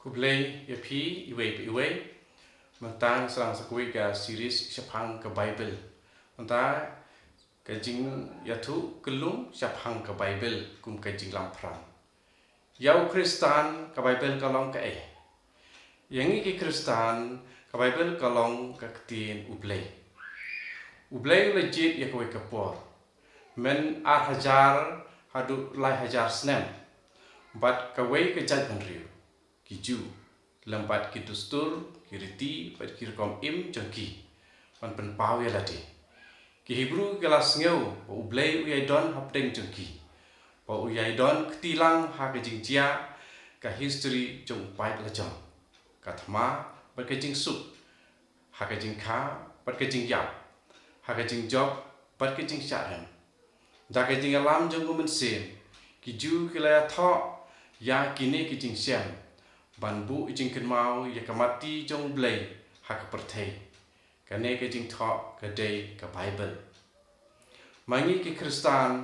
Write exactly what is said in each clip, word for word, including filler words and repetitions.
Khublei ïa phi iwei pa iwei. Mynta ngi sdang sa kawei ka series shaphang ka Bible. Mynta ka jingïathuh kyllum shaphang ka Bible kum ka jinglamphrang. Ïa u Khristan ka Bible ka long kaei? Ïa ngi ki Khristan ka Bible ka long ka ktien U Blei. U Blei u la jied ïa kawei ka por, myn ar hajar haduh lai hajar snem, bad kawei ka jaitbynriew, ki Jiw, lem bad ki dustur, ki riti bad ki rukom im jong ki, ban pynpaw ïa lade. Ki Hebru ki la sngew ba U Blei u ïai don hapdeng jong ki, ba u ïai don kti lang ha ka jingjia, ka history jong u paid lajong, ka thma bad ka jingsuk, ha ka jingkha bad ka jingïap, ha ka jingjop bad ka jingshah rem. Da ka jingïalam jong U Mynsiem, ki Jiw ki la ïathoh ïa kine ki jingshem, ban buh jingkynmaw ïa ka matti jong U Blei ha ka pyrthei. Kane ka jingthoh ka dei ka Bible. Ma ngi ki Khristan,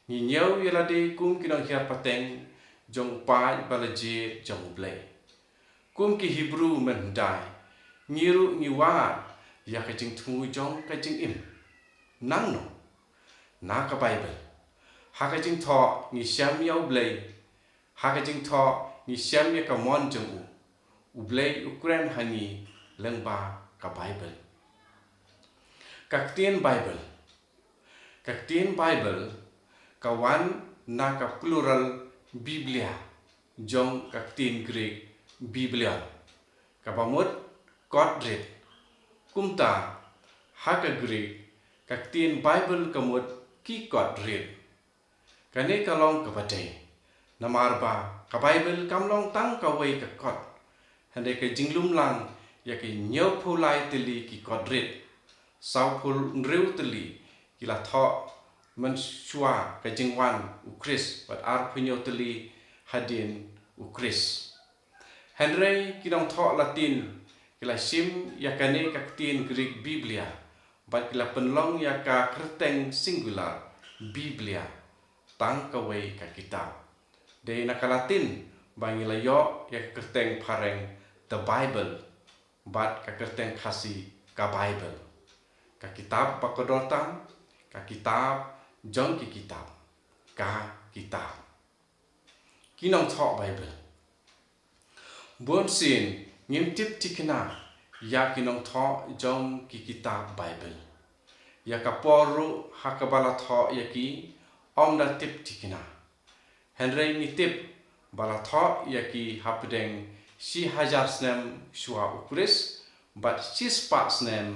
ngi ñiew ïa lade kum ki nonghiar pateng jong u paid ba la jied jong U Blei. Kum ki Hebru mynhyndai, ngi ruh ngi wad ïa ka jingthmu jong ka jingim. Nangno? Na ka Bible. Ha ka jingthoh ngi shem ïa U Blei. Ha ka jingthoh ngi shem ïa ka mon jong u. U Blei u kren ha ngi lyngba ka Bible. Ka ktien Bible. Ka ktien Bible ka wan na ka plural Biblia jong ka ktien Greek biblion, kaba mut kot rit. Kumta, ha ka Greek, ka ktien Bible ka mut ki kot rit. Kane ka long kaba dei, namar ba ka Bible kam long tang kawei ka kot, hynrei ka jinglum lang ïa ki hynñiewphew lai tylli ki kot rit. Sawphew hynriew tylli ki la thoh mynshuwa ka jingwan U Khrist, bad arphew hynñiew tylli hadien U Khrist. Hynrei ki nongthoh Latin ki la shim ïa kane ka ktien Greek Biblia, bad ki la pynlong ïa ka kyrteng singular Biblia, tang kawei ka kitab. Dei na ka Latin ba ngi la ïoh ïa ka kyrteng phareng The Bible, bad ka kyrteng Khasi ka Bible. Ka kitab ba kordor tam, ka kitab jong ki kitab, ka kitab. Ki nongthoh Bible. Bun sien ngim tip thikna ïa ki nongthoh jong ki kitab Bible. Ïa ka por ruh ha kaba la thoh ïa ki, ym da tip thikna. Hynrei ngi tip ba la thoh ïa ki hapdeng shi hajar snem shuwa U Khrist, bad shispah snem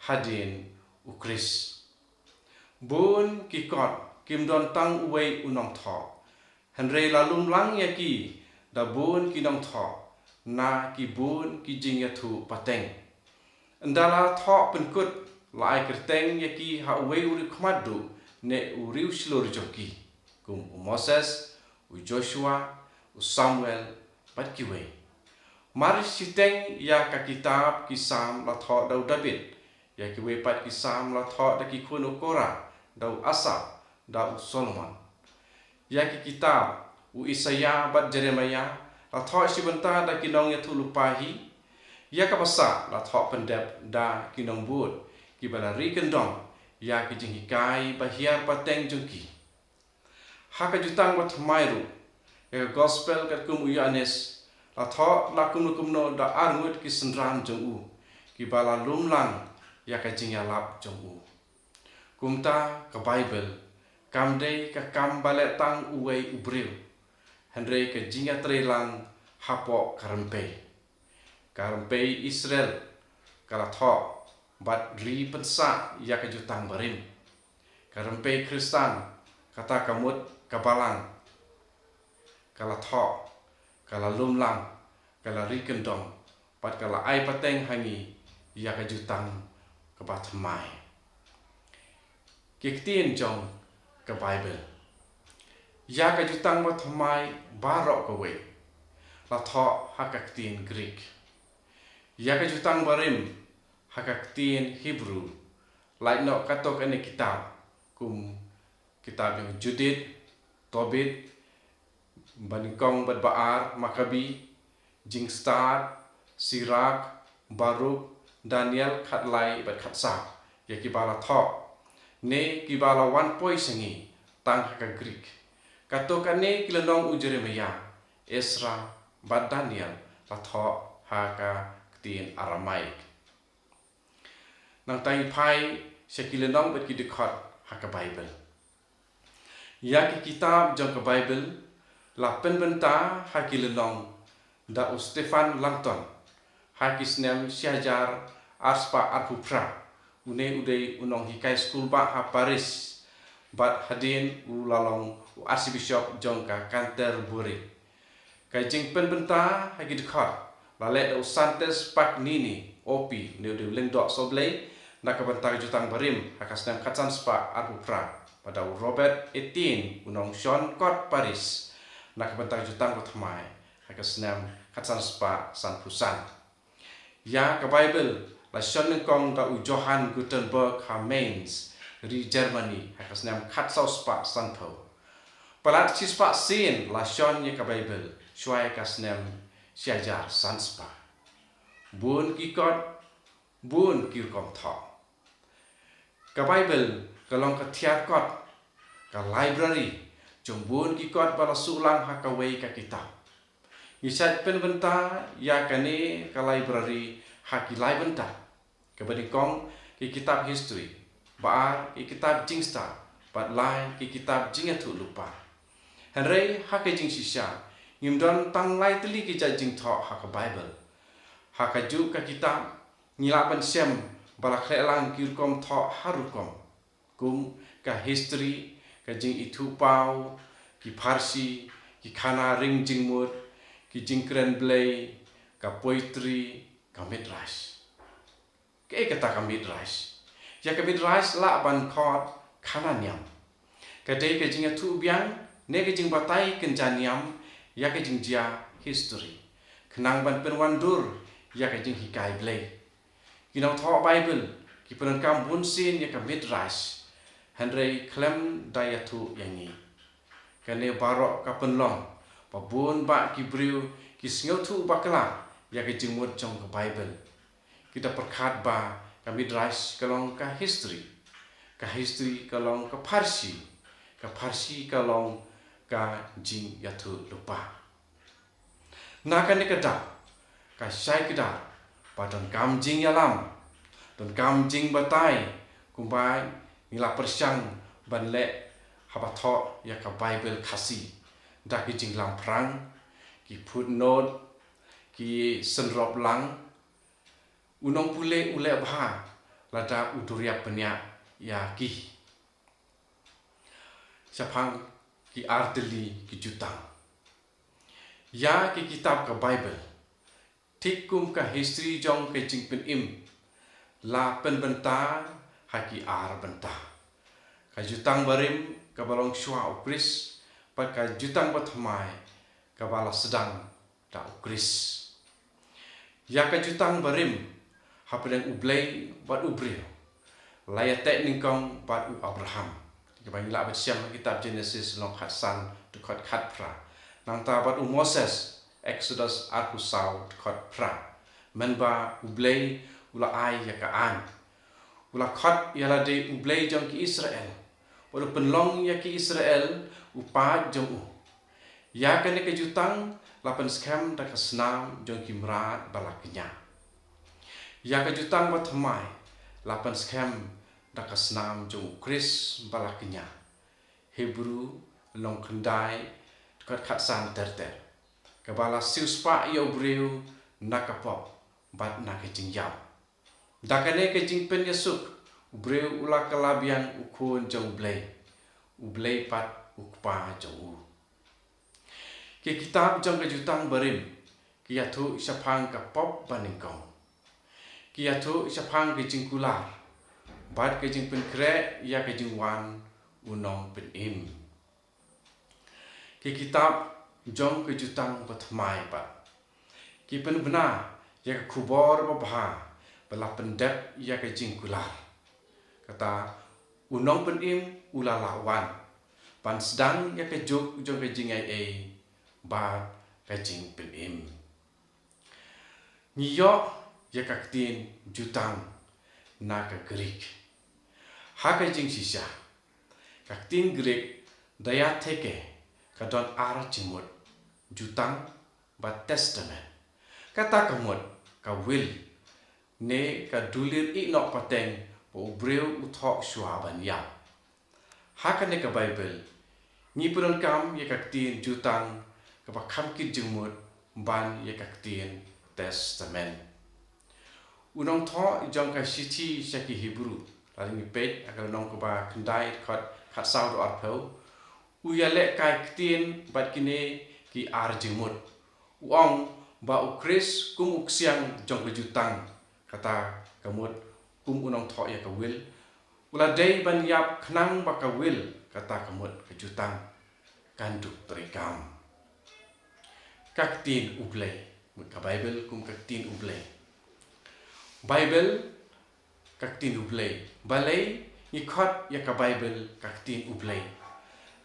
hadien U Khrist. Bun ki kot kim don tang uwei u nongthoh, hynrei la lum lang ïa ki da bun ki nongthoh na ki bun ki jingïathuh pateng. Ynda la thoh pynkut, la ai kyrteng ïa ki ha uwei u riewkhmat duh ne u riew shlur jong ki, kum u Moses, u Joshua, u Samuel, bad kiwei. Mar shiteng ïa ka kitab ki Salm la thoh da u David, ïa kiwei pat ki Salm la thoh da ki khun u Korah, da u Asaph, da u Solomon. Ïa ki kitab u Isaïah bad Jeremiah la thoh shi bynta da ki nongïathuhlypa hi. Ïa kaba sah la thoh pyndep da ki nongbud kiba la ri kyndong ïa ki jinghikai ba hiar pateng jong ki. Ha ka Jutang Bathymmai ruh, ïa ka Gospel katkum u Ïoannis la thoh la kumno kumno da arngut ki synran jong u, kiba la lum lang ïa ka jingïalap jong u. Kumta ka Bible kam dei ka kam ba leh tang uwei u briew, hynrei ka jingïatreilang hapoh ka rympei. Ka rympei Israel ka la thoh bad ri pynsah ïa ka Jutang Barim. Ka rympei Khristan, kata ka mut ka Balang, ka la thoh, ka la lum lang, ka la ri kyndong, bad ka la ai pateng ha ngi ïa ka Jutang kaba thymmai. Ki ktien jong ka Bible. Ïa ka Jutang Bathymmai baroh kawei la thoh ha ka ktien Greek. Ïa ka Jutang Barim ha ka ktien Hebru, lait noh katto katne kitab, kum kitab jong Judith, Tobit, Banyngkong bad Ba-ar Makabi, Jingstad, Sirak, Baruk, Daniel khatlai bad khatsaw, ïa kiba la thoh, ne kiba la wan poi sha ngi tang ha ka Greek. Kato kane ki lynnong u Jeremiah, Esra, bad Daniel la thoh ha ka ktien Aramaik. Nangta ngi phai sha ki lynnong bad ki dkhot ha ka Baibl. Ïa ki kitab jong ka Baibl la pynbynta ha ki lynnong da u Stephen Langton ha ki snem shi hajar arspah arphew phra. Une u dei u nonghikai skul bah ha Paris, bad hadien u la long u Archbishop jong ka Canterbury. Ka jingpynbynta ha ki dkhot la leh da u Santes Paganini, O P, une u dei u lyngdoh sohblei, na ka bynta ka Jutang Barim ha ka snem khatsan spah arphew phra, bad da u Robert Estienne, u nongshon kot Paris, na ka bynta ka Jutang Bathymmai ha ka snem khatsan spah sanphew san. Ïa ka Baibl la shon nyngkong da u Johann Gutenberg ha Mainz, ri Germany, ha ka snem khatsaw spah sanphew. Palat shi spah sien la shon ïa ka Baibl shuwa ïa ka snem shi hajar san spah. Bun ki kot, bun ki rukom thoh. Ka Baibl ka long ka thiar kot, ka library jong bun ki kot ba la suh lang ha kawei ka kitab. Ngi shait pynbynta ïa kane ka library ha ki lai bynta. Kaba nyngkong, ki kitab history, ba ar, ki kitab jingstad, bad lai, ki kitab jingïathuhlypa. Hynrei ha ka jingshisha, ngim don tang lai tylli ki jait jingthoh ha ka Baibl. Ha kajuh ka kitab ngi lah ban shem ba la khleh lang ki rukom thoh har rukom, kum ka history, ka jingithuhpaw, ki pharshi, ki khana ring jingmut, ki jingkren Blei, ka poetry, ka midrash. Kaei kata ka midrash? Ïa ka midrash lah ban khot khana niam. Ka dei ka jingïathuh biang ne ka jingbatai kynja niam ïa ka jingjia history, khnang ban pynwandur ïa ka jinghikai Blei. Ki nongthoh Baibl ki pyndonkam bunsien ïa ka midrash, hynrei khlem da ïathuh ïa ngi. Kane baroh ka pynlong ba bun bah ki briew ki sngewthuh bakla ïa ka jingmut jong ka Baibl. Ki da pyrkhat ba ka midrash ka long ka history, ka history ka long ka pharshi, ka pharshi ka long ka jingïathuhlypa. Na kane ka daw, ka shai kdar ba donkam jingïalam, donkam jingbatai, kumba ngi la pyrshang ban leh haba thoh ïa ka Baibl Khasi, da ki jinglamphrang, ki footnote, ki synrop lang. U nongpule u leh bha lada u duriap bniah ïa ki shaphang ki ar tylli ki jutang. Ïa ki kitab ka Baibl, thik kum ka history jong ka jingpynim, la pynbynta ha ki ar bynta. Ka Jutang Barim kaba long shuwa U Khrist, bad ka Jutang Bathymmai kaba la sdang da U Khrist. Ïa ka Jutang Barim, hapdeng U Blei bad u briew, la ïateh nyngkong bad u Abraham, kaba ngi lah ban shem ha kitab Genesis lynnong khatsan, dkhot khatphra. Nangta bad u Moses, Exodus arphew saw, dkhot phra. Mynba U Blei u la ai ïa ka aiñ, u la khot ïa lade U Blei jong ki Israel, bad u pynlong ïa ki Israel u paid jong u. Ïa kane ka jutang la pynskhem da ka snam jong ki mrad ba la kñia. Ïa ka Jutang Bathymmai la pynskhem da ka snam jong U Khrist ba la kñia. Hebru lynnong khyndai, dkhot khatsan ter ter. Kaba la siewspah ïa u briew na ka pop bad na ka jingïap. Da kane ka jingpynïasuk, u briew u la kylla biang u Khun jong U Blei, U Blei pat u Kpa jong u. Ki kitab jong ka Jutang Barim ki ïathuh shaphang ka pop banyngkong. Ki ïathuh shaphang ka jingkular bad ka jingpynkhreh ïa ka jingwan u Nongpynim. Ki kitab jong ka Jutang Bathymmai pat ki pynbna ïa ka khubor babha ba la pyndep ïa ka jingkular. Kata, u Nongpynim u la lah wan ban sdang ïa ka juk jong ka jingaiei bad ka jingpynim. Ngi ïoh ïa ka ktien jutang na ka Greek. Ha ka jingshisha, ka ktien Greek diatheke ka don ar jingmut, jutang bad testament. Kata ka mut ka will, ne ka dulir ïehnoh pateng ba u briew u thoh shuwa ban ïap. Ha kane ka Baibl, ngi pyndonkam ïa ka ktien jutang kaba kham kit jingmut ban ïa ka ktien testament. U nongthoh jong ka shithi sha ki Hebru, lada ngi peit ha ka lynnong kaba khyndai, dkhot khatsaw haduh arphew, u ïalehkai ktien bad kine ki ar jingmut. U ong ba u Khrist kum u ksiang jong ka jutang, kata ka mut kum u nongthoh ïa ka will, u la dei ban ïap khnang ba ka will, kata ka mut ka jutang, kan dup treikam. Ka ktien U Blei, mut ka Baibl kum ka ktien U Blei. Baibl, ka ktien U Blei. Balei ngi khot ïa ka Baibl ka ktien U Blei?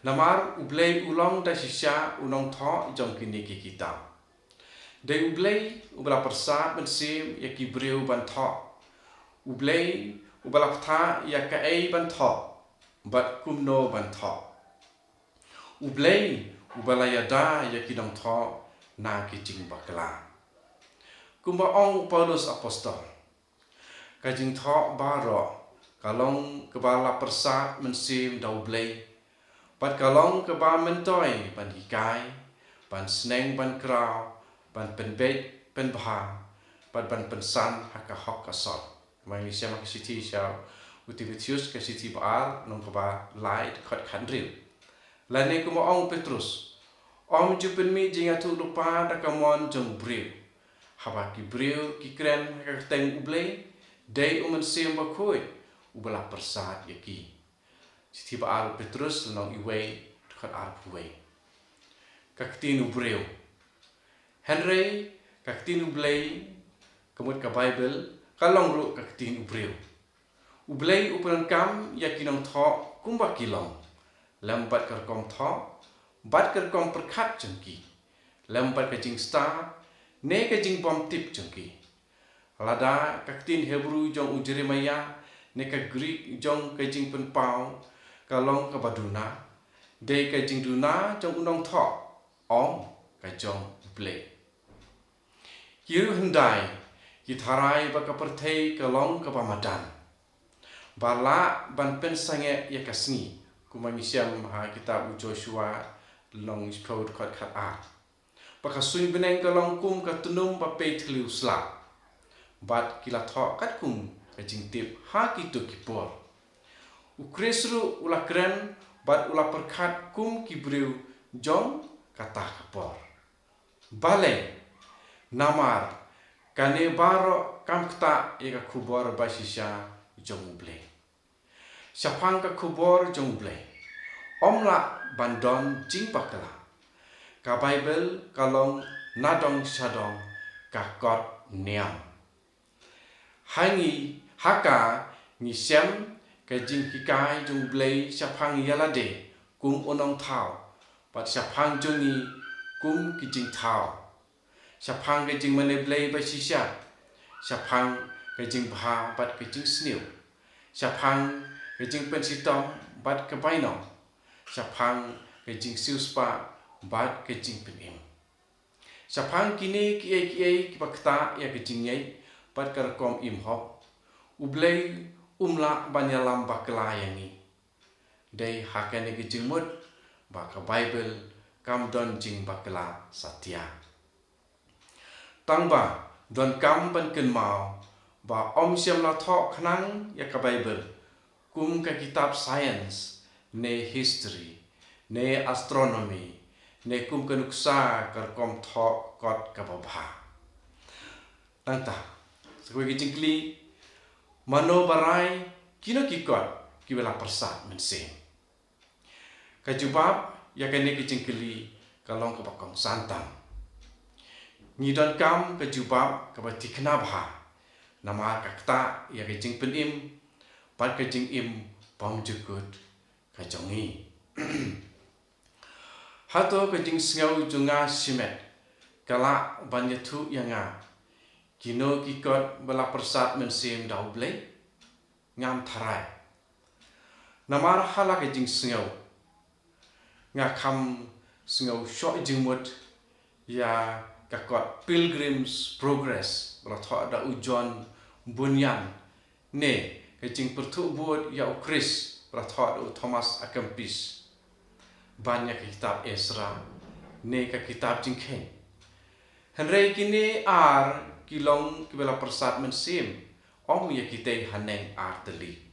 Namar U Blei u long da shisha u nongthoh jong kine ki kitab. Dei U Blei uba la pyrsad mynsiem ïa ki briew ban thoh. U Blei uba la bthah ïa kaei ban thoh bad kumno ban thoh. U Blei uba la ïada ïa ki nongthoh na ki jingbakla. Kumba ong u Paulus Apostol, ka jingthoh baroh ka long kaba la pyrsad mynsiem da U Blei, bad ka long kaba myntoi ban hikai, ban sneng ban kraw, ban pynbeit pynbha, bad ban pynsan ha ka hok ka sot. Ma ngi shem ha ka shithi sha u Timotheus, ka shithi ba ar, lynnong kaba lai, dkhot khathynriew. Lane kumba ong u Petrus, ym ju pynmih jingïathuhlypa da ka mon jong u briew. Haba ki briew ki kren ha ka kyrteng U Blei, dei U Mynsiem Bakhuid uba la pyrsad ïa ki. Shithi ba ar u Petrus, lynnong iwei, dkhot arphew wei. Ka ktien u briew. Hynrei ka ktien U Blei, ka mut ka Baibl, ka long ruh ka ktien u briew. U Blei u pyndonkam ïa ki nongthoh kumba ki long, lem bad ka rukom thoh bad ka rukom pyrkhat jong ki, lem bad ka jingstad ne ka jingbymtip jong ki. Lada ka ktien Hebru jong u Jeremaïah ne ka Greek jong ka jingpynpaw ka long kaba duna, dei ka jingduna jong u nongthoh, ym ka jong U Blei. Ki riew hyndai ki tharai ba ka pyrthei ka long kaba madan, ba lah ban pynsangeh ïa ka sngi, kumba ngi shem ha kitab u Joshua, lynnong shiphew, dkhot khatar. Ba ka suiñ bneng ka long kum ka tnum ba pei thylliej u slap. Bad ki la thoh katkum ka jingtip ha kito ki por. U Khrist ruh u la kren bad u la pyrkhat kum ki briew jong kata ka por. Balei? Namar kane baroh kam ktah ïa ka khubor bashisha jong U Blei. Shaphang ka khubor jong U Blei, ym lah ban don jingbakla. Ka Baibl ka long nadong shadong ka kot niam. Ha ngi, ha ka, ngi shem ka jinghikai jong U Blei shaphang ïa lade kum u nongthaw, bad shaphang jong ngi kum ki jingthaw. Shaphang ka jingmane Blei bashisha, shaphang ka jingbha bad ka jingsniew, shaphang ka jingpynshitom bad ka bainong, shaphang ka jingsiewspah bad ka jingpynim. Shaphang kine kiei kiei kiba ktah ïa ka jingngeit bad ka rukom im hok, U Blei um lah ban ïalam bakla ïa ngi. Dei ha kane ka jingmut ba ka Baibl kam don jingbakla satia. Tangba donkam ban kynmaw ba ym shym la thoh khnang ïa ka Baibl kum ka kitab science, ne history, ne astronomy, ne kum ka nuksa ka rukom thoh kot kaba bha. Nangta, sa kawei ka jingkylli, mano ba rai kino ki kot kiba la pyrsad mynsiem? Ka jubab ïa kane ka jingkylli ka long kaba kongsan tam. Ngi donkam ka jubab kaba thikna bha, namar ka ktah ïa ka jingpynim bad ka jingim bymjukut ka jong ngi. Hato ka jingsngew jong nga shimet ka lah ban ïathuh ïa nga Kino ki kot ba la pyrsad mynsiem da U Blei? Ngam tharai. Namar ha la ka jingsngew, nga kham sngew shoh jingmut ïa ka kot Pilgrim's Progress ba la thoh da u John Bunyan, ne ka Jingpyrthuh Bud ïa U Khrist ba la thoh da u Thomas à Kempis, ban ïa ka kitab Ezra, ne ka kitab Jingkheiñ. Hynrei kine ar ki long kiba la pyrsad mynsiem, ym ïa kitei haneng ar tylli.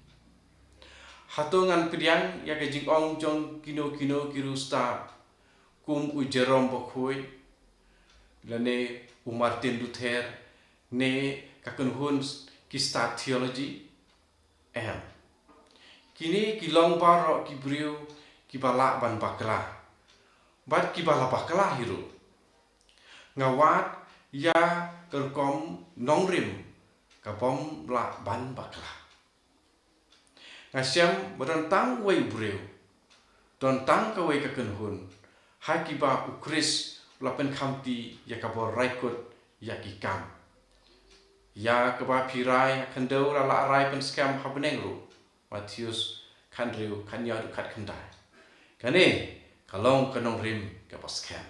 Hato ngan pdiang ïa ka jingong jong kino kino ki riewstad kum u Jerome Bakhuid, lane u Martin Luther, ne ka kynhun ki stad theology? Em. Kine ki long baroh ki briew kiba lah ban bakla, bad kiba la bakla hi ruh. Nga wad ïa ka rukom nongrim ka bym lah ban bakla. Nga shem ba don tang uwei u briew, don tang kawei ka kynhun ha kiba U Khrist u la pynkhamti ïa ka bor raikut ïa ki kam, ïa kaba phi rai ha khyndew la lah rai pynskhem ha bneng ruh. Mathaios khathynriew, khathynñiew haduh khatkhyndai. Kane ka long ka nongrim kaba skhem.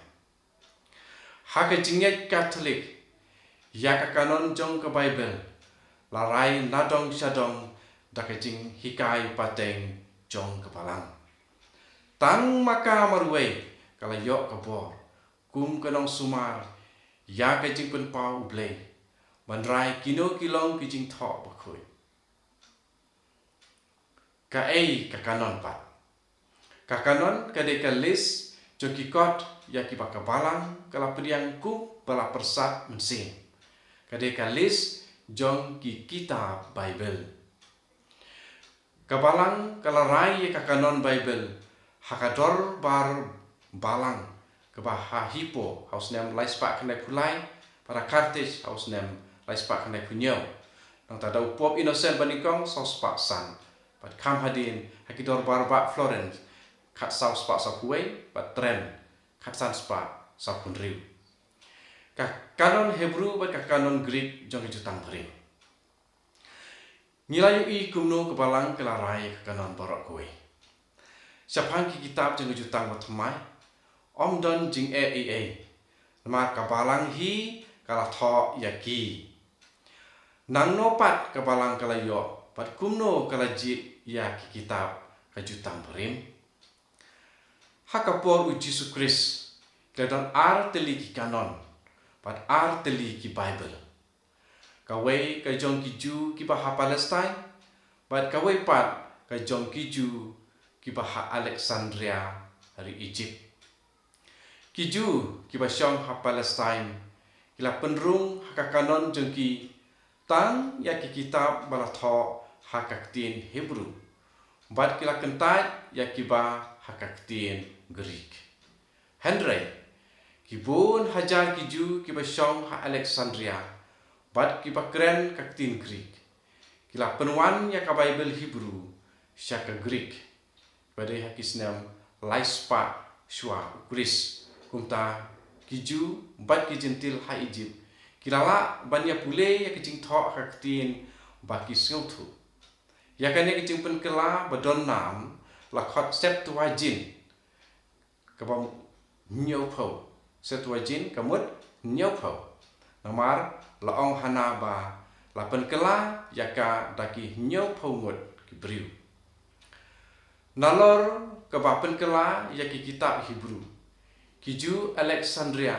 Ha ka jingngeit Katholik, ïa ka kanon jong ka Baibl la rai nadong shadong da ka jinghikai pateng jong ka Balang. Tang ma ka marwei ka la ïoh ka bor kum ka nongsumar ïa ka jingpynpaw U Blei ban rai kino ki long ki Jingthoh Bakhuid. Kaei ka kanon pat? Ka kanon ka dei ka list jong ki kot ïa kiba ka Balang ka la pdiang kum ba la pyrsad mynsiem. Ka dei ka list jong ki kitab Baibl. Ka Balang ka la rai ïa ka kanon Baibl ha ka dorbar Balang kaba ha Hippo ha u snem lai spah khyndai phew lai, bad ha Carthage ha u snem lai spah khyndai phew hynñiew. Nangta da u Pope Innocent ba nyngkong saw spah san, bad kham hadien ha ki dorbar bah Florence khatsaw spah saw phew wei, bad Trent khatsan spah saw phew hynriew. Ka kanon Hebru bad ka kanon Greek jong ka Jutang Barim. Ngi la ïohi kumno ka Balang ka la rai ïa ka kanon baroh kawei. Shaphang ki kitab jong ka Jutang Bathymmai, ym don jingeh ei ei, namar ka Balang hi ka la thoh ïa ki. Nangno pat ka Balang ka la ïoh bad kumno ka la jied ïa ki kitab ka Jutang Barim? Ha ka por U Jisu Khrist, ki la don ar tylli ki kanon bad ar tylli ki Baibl. Kawei ka jong ki Jiw kiba ha Palestine, bad kawei pat ka jong ki Jiw kiba ha Alexandria ha ri Egypt. Ki Jiw kiba shong ha Palestine ki la pynrung ha ka kanon jong ki tang ïa ki kitab ba la thoh ha ka ktien Hebru, bad ki la kyntait ïa kiba ha ka ktien Greek. Hynrei ki bun hajar ki Jiw kiba shong ha Alexandria bad kiba kren ka ktien Greek, ki la pynwan ïa ka Baibl Hebru sha ka Greek, ba dei ha ki snem lai spah shuwa U Khrist. Kumta ki Jiw bad ki Jentil ha Egypt ki la lah ban ïa pule ïa ka jingthoh ha ka ktien ba ki sngewthuh. Ïa kane ka jingpynkylla ba don nam la khot Septuagint, kaba hynñiewphew. Septuagint ka mut hynñiewphew. Namar la ong hana ba la pynkylla ïa ka da ki hynñiewphew ngut ki briew. Nalor kaba pynkylla ïa ki kitab Hebru, ki Jiw Alexandria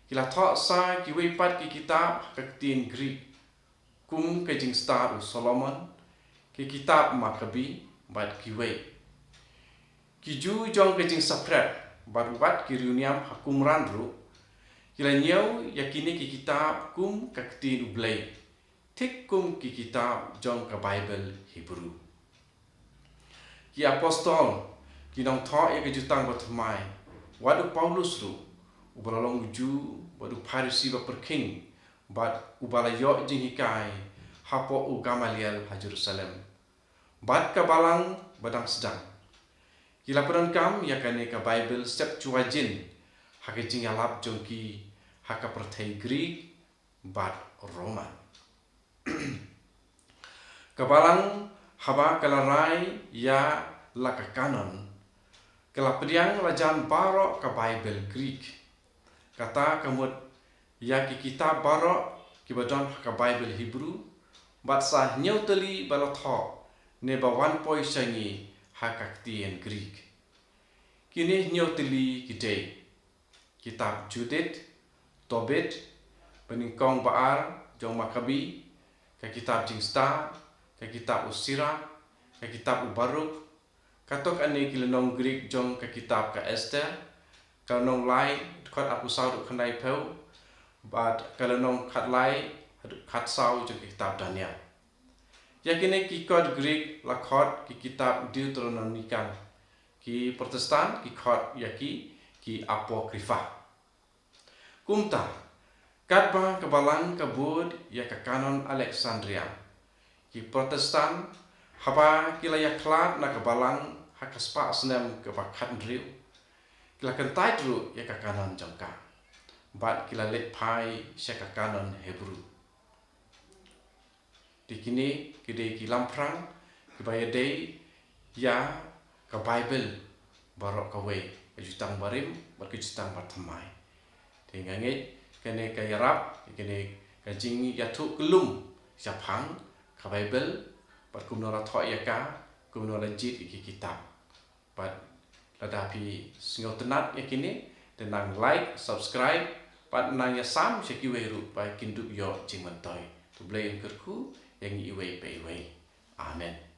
ki la thoh sa kiwei pat ki kitab ha ka ktien Greek, kum ka Jingstad u Solomon, ki kitab Makabi, bad kiwei. Ki Jiw jong ka Jingsaphriang bad wat ki riewniam ha Qumran ruh ki la ñiew ïa kine ki kitab kum ka ktien U Blei, thik kum ki kitab jong ka Baibl Hebru. Ki apostol, ki nongthoh ïa ka Jutang Bathymmai, wat u Paulus ruh, uba la long u Jiw bad u Pharisi ba pyrkhing, bad uba la ïoh jinghikai hapoh u Gamaliel ha Jerusalem, bad ka Balang ba dang sdang, ki la pyndonkam ïa kane ka Baibl Septuagint ha ka jingïalap jong ki ha ka pyrthei Greek bad Roman. Ka Balang haba ka la rai ïa la ka kanon, ka la pdiang la jan baroh ka Baibl Greek. Kata ka mut ïa ki kitab baroh kiba don ha ka Baibl Hebru, bad sa hynñiew tylli ba la thoh ne ba wan poi sha ngi ha ka ktien Greek. Kine hynñiew tylli ki dei: kitab Judith, Tobit, Banyngkong Ba Ar jong Makabi, ka kitab Jingstad, ka kitab u Sirak, ka kitab u Baruk, kato kane ki lynnong Greek jong ka kitab ka Esther, ka lynnong lai, dkhot arphew saw haduh khyndai phew, bad ka lynnong khatlai haduh khatsaw jong ka kitab Daniel. Ïa kine ki kot Greek la khot ki kitab Deuteronomical. Ki Protestant ki khot ïa ki ki Apocrypha. Kumta, katba ka Balang ka bud ïa ka kanon Alexandria, ki Protestant, haba ki la ïakhlad na ka Balang ha ka spah snem kaba khathynriew, ki la kyntait ruh ïa ka kanon jong ka, bad ki la leit phai sha ka kanon Hebru. Te kine ki dei ki lamphrang kiba ïadei ïa ka Baibl baroh kawei, ka Jutang Barim bad ka Jutang Bathymmai. Te nga ngeit kane ka ïarap, kane ka jingïathuh kyllum shaphang ka Baibl, bad kumno la thoh ïa ka, kumno la jied ïa ki kitab. Bad lada phi sngewtynnat ïa kine, te nang like, subscribe, bad nang ïasam sha kiwei ruh ba kin dup ïoh jingmyntoi. To Blei un kyrkhu ïa ngi iwei pa iwei. Amen.